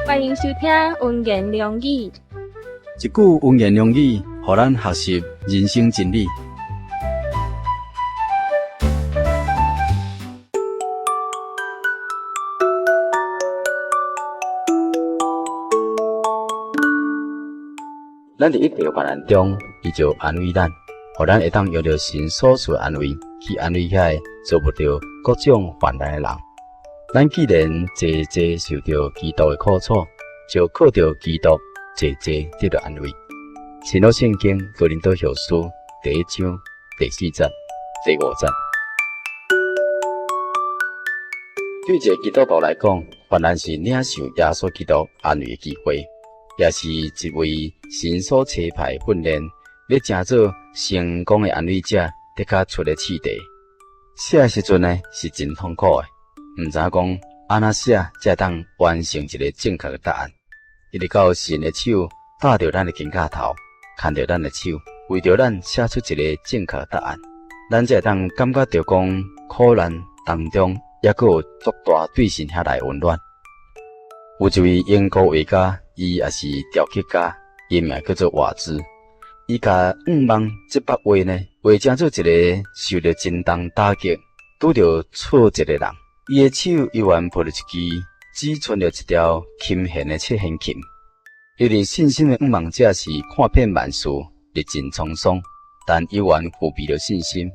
歡迎收聽溫言良語。一句溫言良語，予咱學習人生真理。咱佇一切患難中，伊就安慰咱，予咱會當用著神所賜的安慰，去安慰遐个遭遇著各種患難的人。咱既然濟濟受著基督的苦楚，就靠著基督濟濟得著安慰。新約聖經哥林多後書第一章第四節、第五節。對一个基督徒來講，患難是領受耶穌基督安慰的機會，也是一位神所差派訓練，欲成做成功的安慰者，得較出的試題。寫的時陣呢，是真痛苦的，毋知影講按怎寫才會當完成一个正確的答案。一直到神的手搭著咱的肩胛頭，牽著咱的手，為著咱寫出一个正確的答案，咱才會當感覺著講苦難當中，猶閣有足大對神遐來溫暖。有一位英國畫家，伊也是雕刻家，伊名叫做瓦茲。伊共向望這幅畫呢，畫成做一个受著真重打擊、拄著挫折的人。伊的手猶原抱著一支只賰著一條琴弦的七弦琴。伊佇信心的向望者是看遍萬事，歷盡滄桑，但猶原具備著信心。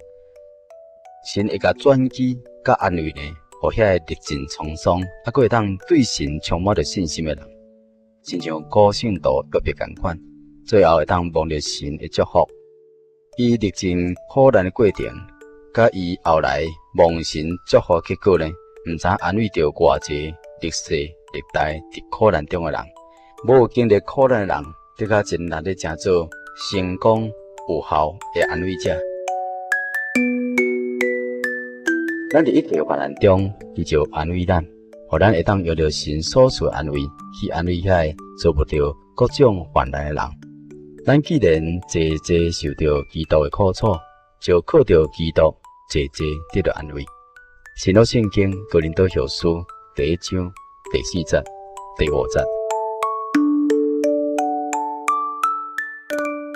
神會共轉機佮安慰呢，予遐个歷盡滄桑，猶閣會當對神充滿著信心的人，親像古聖徒約伯仝款，最後會當蒙著神的祝福。伊歷盡苦難的過程，佮伊後來蒙神祝福的結果呢，毋知安慰著偌濟歷世歷代佇苦難中的人。無經歷苦難的人，的確真難咧成做成功有效的安慰者。咱佇一切患難中，伊就安慰咱，予咱會當用著神所賜的安慰，去安慰遐个遭遇著各種患難的人。咱既然濟濟受著基督的苦楚，就靠著基督濟濟得著安慰。新約聖經哥林多後書第一章第四節、第五節。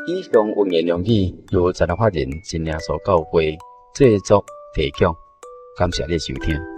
以上溫言良語由慈濟法人真耶穌教會製作提供，感謝你的收聽。